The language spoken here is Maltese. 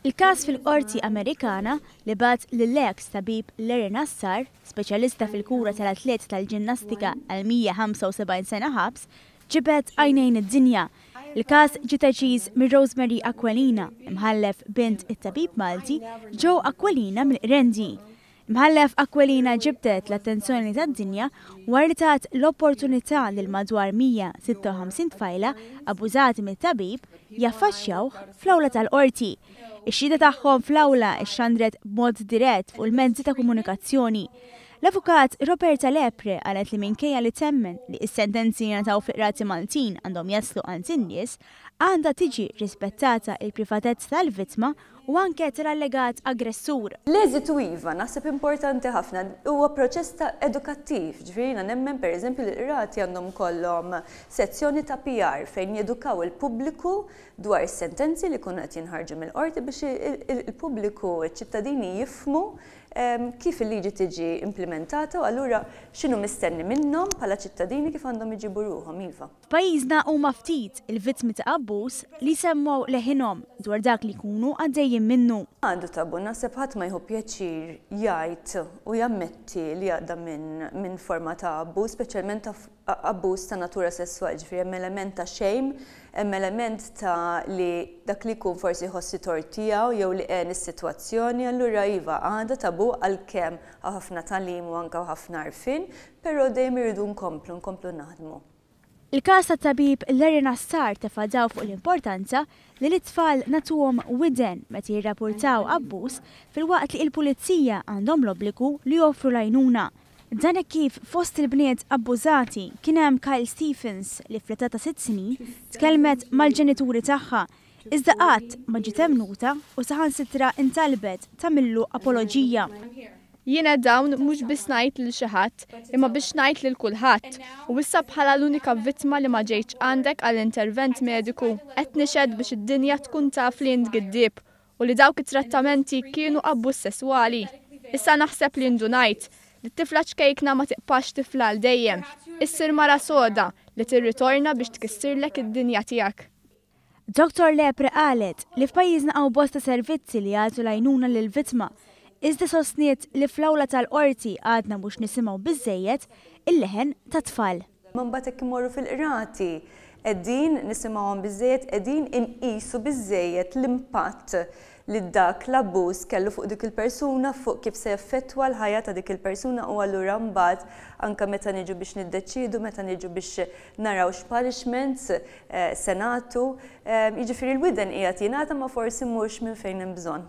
Il-każ fil-Qorti Amerikana li bagħat lill-eks tabib Larry Nassar, speċjalista fil-kura tal-atleti tal-ġinnastika għal 175 sena ħabs, ġibed għajnejn id-dinja. Il-każ ġie deċiż minn Rosemary Aquilina, imħallef bint it-tabib Malti Joe Aquilina mill-Qrendi. Imħallef Aquilina ġibdet l-attenzjoni tad-dinja wara li tat l-opportunità lil madwar 156 tfajla abbużati mit-tabib jaffaċċjawh fl-awla tal-Qorti. Ix-xhieda tagħhom fl-awla xxandret b'mod dirett fuq il-mezzi ta' komunikazzjoni. L-Avukat Roberta Lepre qalet li minkejja li temmen li s-sentenzi li jingħataw fil-qrati Maltin għandhom jaslu għand in-nies, għandha tiġi rispettata l-privatezza tal-vittma u anke tal-allegat aggressur. L-eżitu iva, naħseb importanti ħafna, huwa proċess ta' edukattiv, ġifieri jiena nemmen pereżempju li l-qrati għandhom ikollhom sezzjoni ta' PR fejn jedukaw il-pubbliku dwar is-sentenzi li jkunu qed jinħarġu mill-qorti biex il-pubbliku, iċ-ċittadini jifhmu kif il-liġi tiġi implimentata u allura x'inhu mistenni minnhom bħala ċittadini kif għandhom iġibu ruħhom, iva. F'pajjiżna huma ftit il-vittmi ta' abbuż li jsemmgħu leħinhom dwar dak li jkunu għaddejjin minnu. Għadu tabù, naħseb ħadd ma jieħu pjaċir jgħid u jammetti li għadda minn forma ta' abbuż, speċjalment ta' abbuż ta' natura sesswali, ġifieri hemm element ta' shame, hemm element ta' li dak li jkun forsi jħoss li tort tiegħu jew li għen is-sitwazzjoni, allura iva għadha tabù għalkemm hawn ħafna tagħlim u anke hawn ħafna għarfien, però dejjem irridu nkomplu, nkomplu naħdmu. Il-każ tat-tabib Larry Nassar tefa' dawl fuq l-importanza li lit-tfal nagħtuhom widen meta jirrapurtaw abbuż filwaqt li il-pulizija għandhom l-obbligu li joffru l-għajnuna. Dan hekk kif fost il-bniet abbużati kien hemm Kyle Stephens li fl-età ta' sitt snin tkellmet mal-ġenituri tagħha iżda qatt ma ġiet emmnuta u saħansitra intalbet tagħmillu apoloġija. Jien qed hawn mhux biss ngħid lil xi ħadd, imma biex ngħid lil kulħadd. U issa bħala l-unika vittma li ma ġejtx għandek għal intervent mediku, qed nixhed biex id-dinja tkun taf li int giddieb u li dawk it-trattamenti kienu abbuż sesswali. Issa naħseb li ndunajt li t-tifla ċkejkna ma tiqpax tifla għal dejjem. Issir mara soda li tirritorna biex tkissirlek id-dinja tiegħek. Dottor Lepre qalet li f'pajjiżna hawn bosta servizzi li jagħtu l-għajnuna lill-vittma, iżda sostniet li fl-awla tal-Qorti għadna mhux nisimgħu biżżejjed il-leħen tat-tfal. Imma mbagħad hekk imorru fil-qrati, qegħdin nisimgħuhom biżżejjed, qegħdin inqisu biżżejjed l-impatt li dak l-abbuż kellu fuq dik il-persuna, fuq kif se jaffettwa l-ħajja ta' dik il-persuna u allura mbagħad anke meta niġu biex niddeċiedu, meta niġu biex naraw x'punishments se nagħtu, jiġifieri l-widen qiegħed jingħata ma forsi mhux minn fejn hemm bżonn.